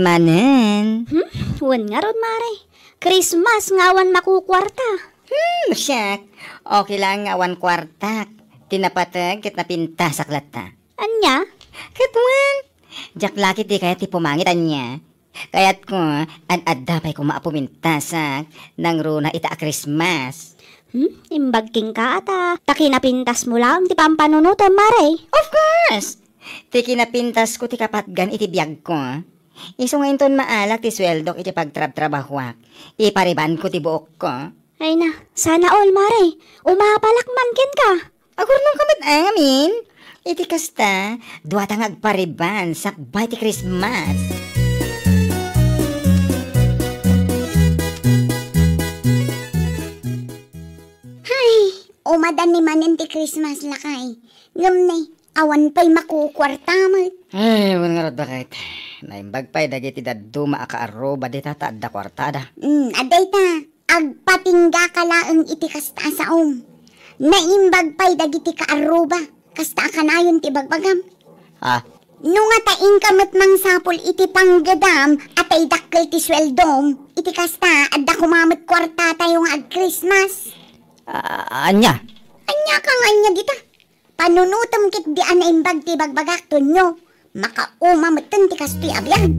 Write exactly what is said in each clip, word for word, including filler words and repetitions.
Anen? Hmm? Wen ngarud, Mare. Christmas nga awan makukuarta. Hmm, siak. Okay lang nga awan kuartak. Ti napateg ket napintasak latta. Ania? Ket wen, diak la ketdi kayat ti pumangit ania. Kayatko, ad-adda pay koma a pumintasak, nangruna ita a Christmas. Hmm? Imbag kenka, ata. Ta kinapintasmo laeng ti pampanunotem, Mare. Of course! Ti kinapintasko ti kapatgan iti biagko. Isu nga inton maalak ti sueldok iti pagtrabtrabahuak, iparibanko ti buokko. Ay na, sana all, Mare. Umapalak man kenka. Agurnongka met amin. Iti kasta, duata nga agpariban sakbay ti Christmas. Hay, umadan ni manen ti Christmas, lakay. Ngem ne, awan pay makukuarta met. Ay, wen ngarud, baket. Naimbag pay dagiti dadduma a kaarruba dita ta adda kuartada. Hmm, adda ita. Agpatinggaka laeng iti kasta a saom. Naimbag pay dagiti kaarruba, kasta a kanayon ti bagbagam. Ah. No nga ta inka met mangsapul iti panggedam a tay dakkel ti sueldom, iti kasta, adda koma met kuartatayo nga ag-Christmas. Ah, ania? Ania ka nga ania dita? Panunotem ketdi a naimbag ti bagbagak, Tonio. Makauma metten ti kastoy a biag.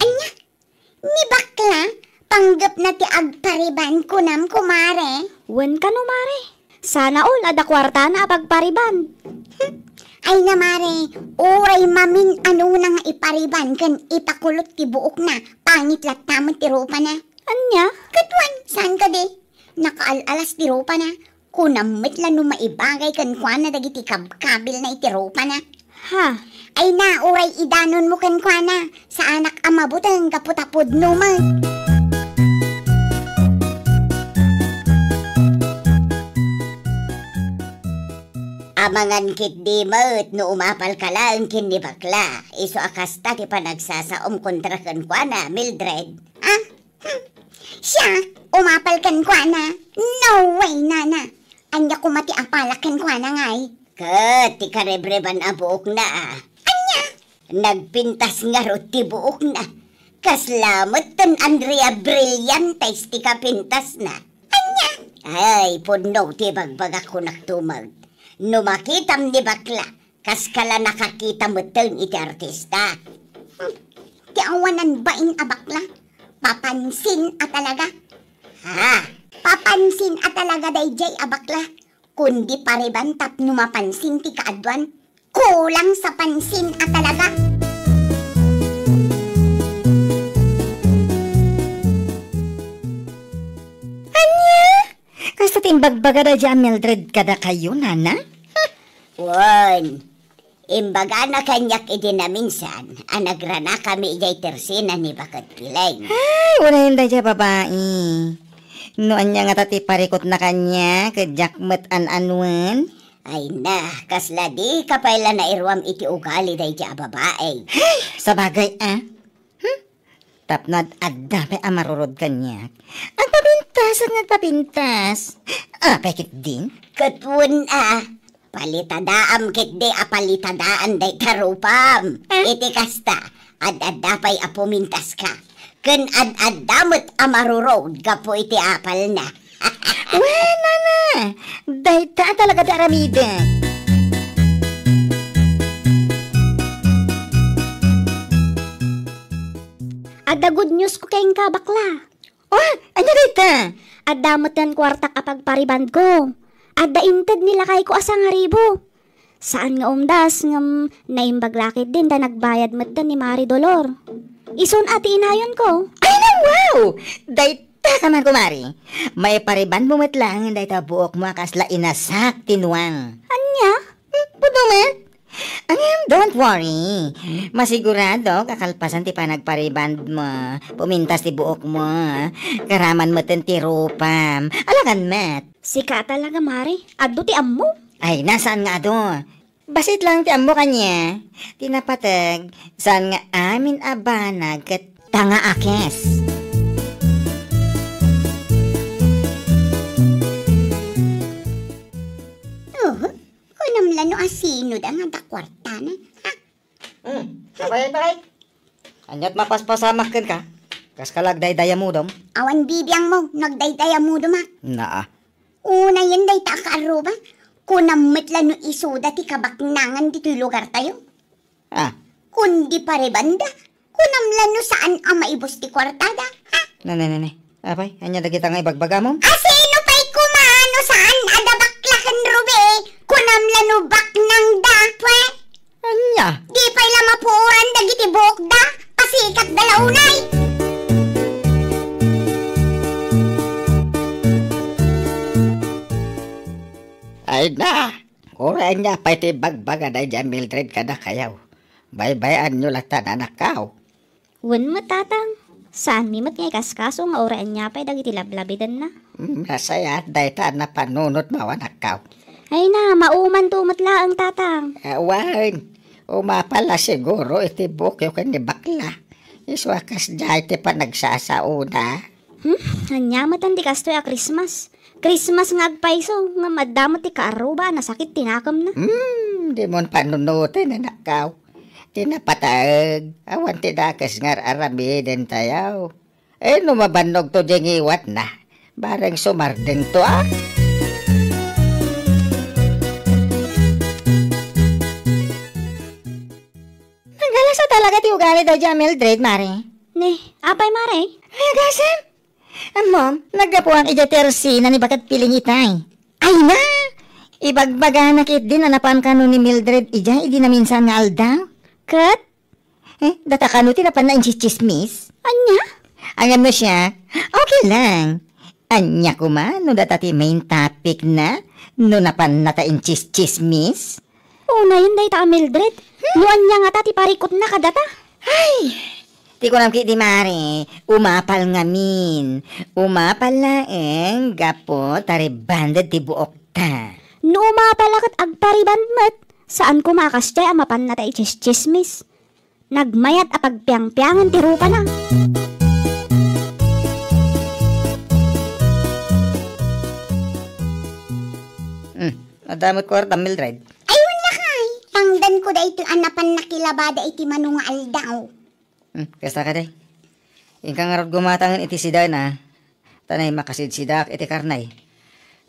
Ania? Ni bakla, panggepna ti agpariban, kunam, kumare? Wen kano, Mare. Sana all adda kuartana a pagpariban. Ay na, Mare, uray mamin-anona nga ipariban ken ipakulot ti buokna, pangit latta met ti rupana. Ania? Ket wen, saan kadi? Nakaal-alas ti rupana. Kunam met la no maibagay kenkuana dagiti kabkabilna iti rupana. Ha? Ay na, uray idanonmo kenkuana. Saanak a mabuteng gapu ta pudno met. Amangan ketdi met no umapalka laeng ken ni bakla, isu a kasta ti panagsasaom kontra kenkuana, Mildred. Ah? Hmm. Siak, umapal kenkuana? No way, nana. Ania koma ti apalak kenkuana, ngay? Ket ti karebreban a buokna, a. Ania? Nagpintas ngarud ti buokna. Kasla metten Andrea Brillantes ti kapintasna. Ania? Ay, pudno ti bagbagak, kunak tumeng. No makitam ni bakla, kaskala nakakita metten iti artista. Hmm. Ti awanan bain a bakla, papansin a talaga. Ha? Papansin a talaga daydiay a bakla. Kundi pariban tapno mapansin ti kaaduan. Kulang sa pansin a talaga. Ania? Kasta ti imbagbagada daydiay a Mildred kadakayo, nana? Wen, imbagana kaniak idi naminsan a nagranakami idiay tersena ni Baket Pileng. Ay, unayen daydiay a babai. No ania ngata ti parikutna kaniak, ket diak met an-anuen. Ay na, kasla dika pay la nairuam iti ugali daydiay a babai. Ay, sabagay, a. Hmm? Tapno ad-adda pay a marurod kaniak. Agpapintas, agpapintas. Apay ketdin? Ket wen a, palitadaam ketdi a palitadaan dayta rupam. Ah? Iti kasta, ad-adda pay a pumintaska. Ken ad-adda met a marurod gapu iti apalna. Wen, nana, dayta a talaga ti aramidek. Adda good news ko kenka, bakla. Oh, ania dayta? Adda metten kuartak a pagparibandko. Adda inted ni lakayko a sangaribu. Saan nga umdas, ngem naimbag la ketdin ta nagbayad metten ni Mari Dolor. Isun a ti inayonko. Ay, na, wow! Dayta ka man, kumari. Maiparibandmo met laeng dayta buokmo a kasla inasak ti nuang. Ania? Hmm, pudno met. Ngem, don't worry. Masiguradok a kalpasan ti panagparibandmo, pumintas ti buokmo. Karaman metten ti rupam. Alakan met. Sika talaga, Mari. Adu ti ammo. Ay, na, saan nga adu? Bassit lang ti ammo kaniak. Ti napateg, saan nga amin a banag ket tangaakes. Oh, Asino da nga adda kuartana? Ha? Hmm, apay, apay? Ania't mapaspasamak kenka? Kas ka la agdaydayamudom? Awan bibiangmo no agdaydayamudom, ha? Naa. Unayen dayta a kaarruba. Kunam met la no isuda ti kabaknangan ditoy lugartayo. Ah. Kundi parebanda, kunam la no saan a maibus ti kuartada, ha? Ne, ne, ne, ne. Apay, ania dagita nga ibagbagamon? Asino pay koma no saan a da bakla ken Ruby? Kunam la no baknangda, pwe? Ania? Di pay la mapuoran dagiti buokda, pasikatda la unay. Ay na, uray ania pay ti ibagbagada idiay Mildred kadakayo. Baybay-anyo latta, anakkaw. Wen met, tatang. Saanmi met nga ikaskaso nga uray ania pay dagiti lablabidenna. Hmm, nasayaat dayta a napanunotmo, anakkaw. Ay na, maumanto met laeng, tatang. Awan, umapal la siguro iti buokyo ken ni bakla. Isu a kasdiay ti panagsasaona. Hmm? Ania met ti kastoy a Christmas? Christmas nga agpayso, ngem adda met ti kaarruba a nasakit ti nakemna. Hmm, dimon panunoten, anakkaw. Ti napataeg, awan ti dakes nga ar-aramidentayo. Eh, no mabannogto diay ngiwatna, bareng sumardengto, a? Nagalasa talaga ti ugalida idiay Mildred, Mare. Ne, apay, Mare? Ay, agasem! Ammom, naggapuak idiay ti orsina ni Baket Piling itay. Ay na! Ibagbagana ketdin a napan kano ni Mildred idiay idi naminsan nga aldaw. Ket? Eh, data kano ti napanna intsitsismis? Ania? Ngem no siak, okay lang. Ania koma no data ti main topic na no napanna ta intsitsismis? Unayen dayta a Mildred. Hmm? No ania ngata ti parikutna kadata? Ay! Ti kunam ketdi, Mare, umapal ngamin. Umapal laeng gapu ta rebonded ti buokta. No umapal a ket agpa-rebond met, saan koma a kasdiay a mapanna ta itsistsismis. Nagmayat a pagpiangpiangen ti rupana. Hmm, adda met kuartam, Mildred? Ay, wen lakay. Tangdanko daytoy a napan nakilabada iti mano nga aldaw. Hmm, kasta kadi. Inka ngarud gumatangen iti sidana, ta nay makasidsidaak iti karne.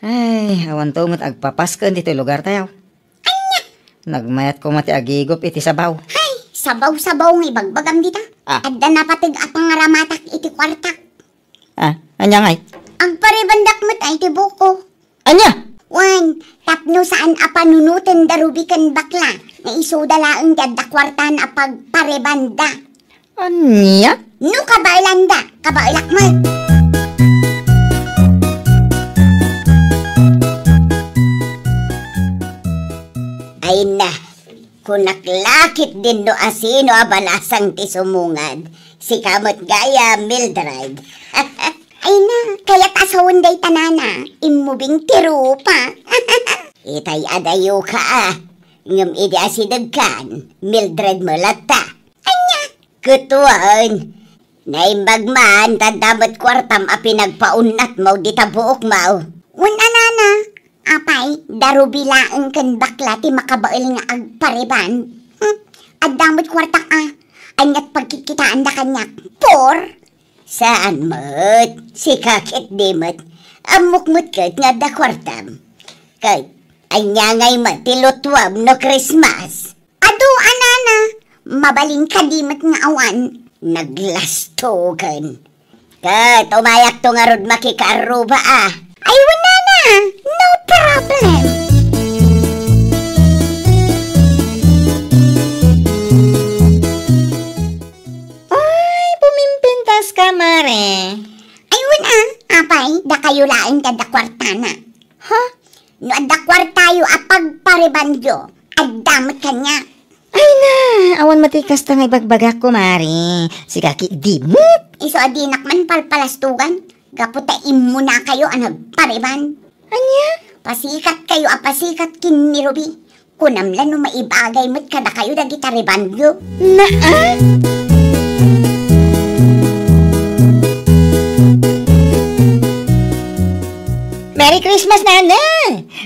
Ay, awanto met agpapasken ditoy lugartayo. Ania? Nagmayat koma ti agigup iti sabaw. Hay, sabaw-sabaw nga ibagbagam dita. Ah. Adda napateg a pangaramatak iti kuartak. Ah, ania ngay? Agparebandak met ay ti buko. Ania? Wen, tapno saan a panunoten da Ruby ken bakla, nga isuda laeng ti adda kuartana a pagparebanda. Ania? No kabaelanda, kabaelak met. Ay na, kunak la ketdin no asino a balasang ti sumungad. Sika met gayam, Mildred. Ay na, kayat a sawen dayta, nana, immubing ti rupa. Itay adayoka, a. Ngem idi asidegkan, Mildred met latta. Ania? Ket wen, naimbag man ta adda met kuartam a pinagpaunnatmo dita buokmo. Wen a, nana, apay, da Ruby laeng ken bakla ti makabael nga agpareban. Hmm, adda met kuartak a, aniat pagkikkitaanda kaniak? Por? Saan met, sika ketdi met. Ammok met ket nga adda kuartam. Ket, ania ngay met ti lutuam no Christmas? Adu a, nana, mabalin kadi met nga awan? Naglastogen. Ket umayakto ngarud makikaarruba a. Ay, wen, nana, no problem. Ay, pumimpintas ka, Mare. Ay, wen a, apay, dakayo laeng ti adda kuartana. Ha? No adda kuartayo a pagparebanyo, adda met kaniak. Ay na, awan met ti kasta nga ibagbagak, kumare. Sika ketdi met. Isu a dinak man palpalastogan, gapu ta immunakayo a nagpareban. Ania? Pasikatkayo a pasikat ken ni Ruby. Kunam la no maibagay met kadakayo dagiti rebanyo. Naa? Merry Christmas, Nana!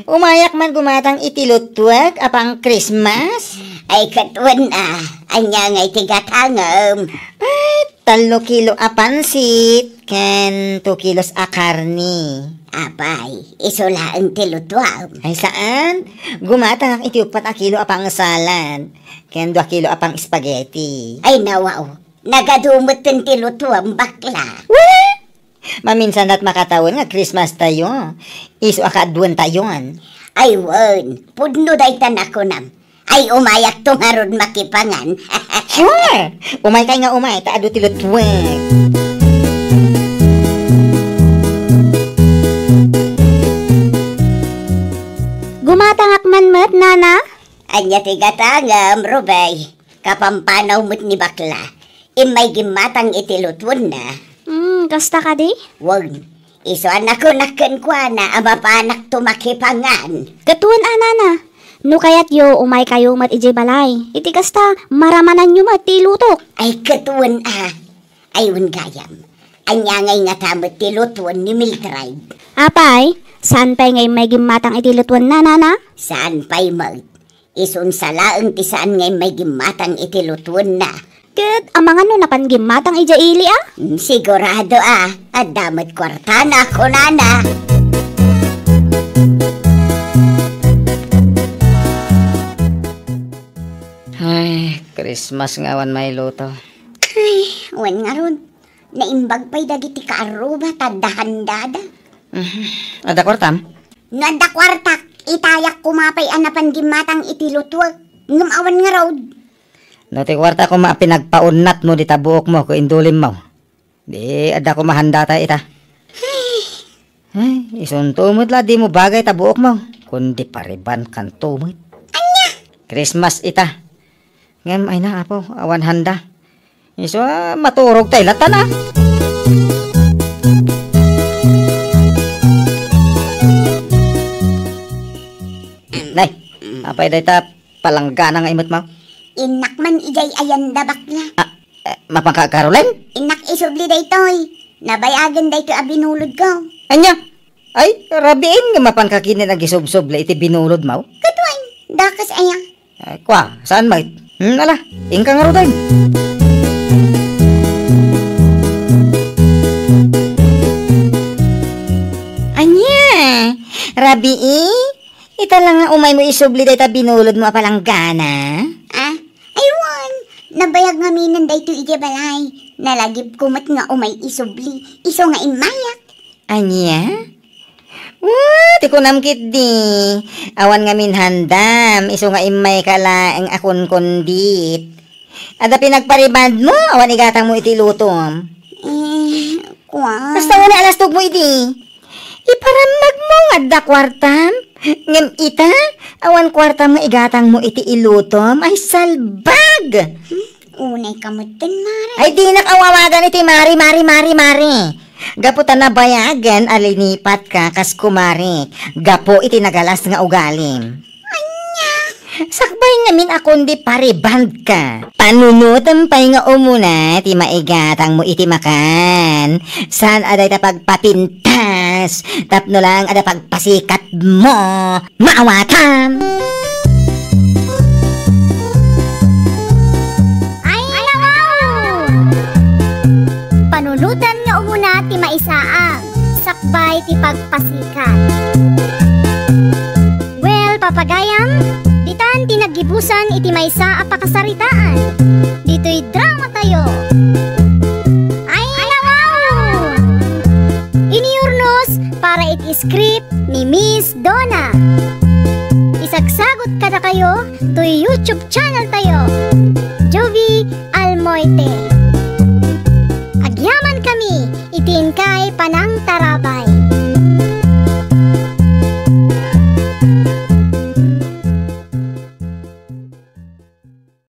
Umayak man gumatang iti lutuek a pang-Christmas. Ay, ket wen a, ania ngay ti gatangem? Ay, tallo kilo a pansit ken two kilos a karne. Apay, isu laeng ti lutuam? Ay, saan. Gumatangak iti uppat a kilo a pang-salad ken dua kilo a pang-spaghetti. Ay, nawaw. Nagadu metten ti lutuam, bakla. Wen! Maminsan lat makatawen nga Christmas tayo. Isu a kaaduentayon. Ay, wen. Pudno dayta nakunam. Ay, umayakto ngarud makipangan. Sure! Umaykay nga umay, ta adu ti lutuek. Gumatangak man met, Nana? Ania ti gatangem, Rubey? Kapampanaw met ni bakla. Immay gimmatang iti lutuenna. Hmm, kasta kadi? Wen, isu a nakunak kenkuana a mapanakto makipangan. Ket wen a, Nana. No kayatyo, umaykayo met idiay balay. Iti kasta, maramananyo met ti ilutok. Ay, ket wen a. Ay, wen gayam. Ania ngay ngata met ti lutuen ni Mildred? Apay, saan pay nga immay gimmatang iti lutuenna, Nana? Saan pay met? Isun sa laeng ti saan nga immay gimmatang iti lutuenna. Ket amangan no napan gimmatang idiay ili a? Mm, sigurado a, adda met kuartana, kunana. Ay, Christmas nga awan mailuto. Ay, wen ngarud. Naimbag pay dagiti kaarruba ta adda handada. Mhm. Adda kuartam? No adda kuartak, itayak koma pay a napan gimmatang iti lutuek. Ngem awan ngarud. No ti kuarta koma a pinagpaunnatmo dita buokmo ken indulimmo, di adda koma handata ita. Ay, isunto met la dimo bagay ta buokmo, kundi paribankanto met. Ania? Christmas ita. Ngem, ay na, Apo, awan handa. Isu a maturog tay latan a. Nay, apay dayta palanggana nga imetmo? Innak man idiay ayanda, bakla. Ah, eh, mapanka, Caroline? Innak isubli daytoy. Nabayagen daytoy a binulodko. Ania? Ay, rabiin nga mapanka ketdin agisubsubli iti binulodmo? Ket wen, dakes aya? Eh, kua, saan met? Hmm, ala, inka ngaruden. Ania? Rabii? Ita la nga umaymo isubli dayta binulodmo a palanggana? Ah, ay wen, nabayag ngaminen daytoy idiay balay. Nalagipko met nga umay isubli, isu nga immayak. Ania? Wa, ti kunam ketdi. Awan ngamin handam, isu nga immayka laeng a kunkundit. Adda pinagparibandmo, awan igatangmo iti lutom. Eh, kua. Kasta unay a lastogmo idi. Iparammagmo nga adda kuartam. Ngem ita, awan kuartam nga igatangmo iti ilutom. Ay, salbag! Hmm? Unay ka metten, Mare. Ay, dinak awawagan iti Mare, Mare, Mare, Mare. Gapu ta nabayagen a linipatka kas kumarik gapu iti nagalas nga ugalim. Ania? Sakbay ngamin a kundi paribandka. Panunotem pay nga umuna ti maigatangmo iti makan. Saan a dayta pagpapintas tapno laeng adda pagpasikatmo. Maawatam! Ay, wow! Panunotem nga umuna ti maisaang, sakbay ti pagpasikat. Well, papagayam, ditan ti naggibusan iti maysa a pakasaritaan. Ditoy drama tayo. Ay, wow! Iniyurnos para iti script ni Miss Donna. Isagsagot kadakayo toy YouTube channel tayo, Jovie Almoite. Agyaman kami iti inkay panangtarabay.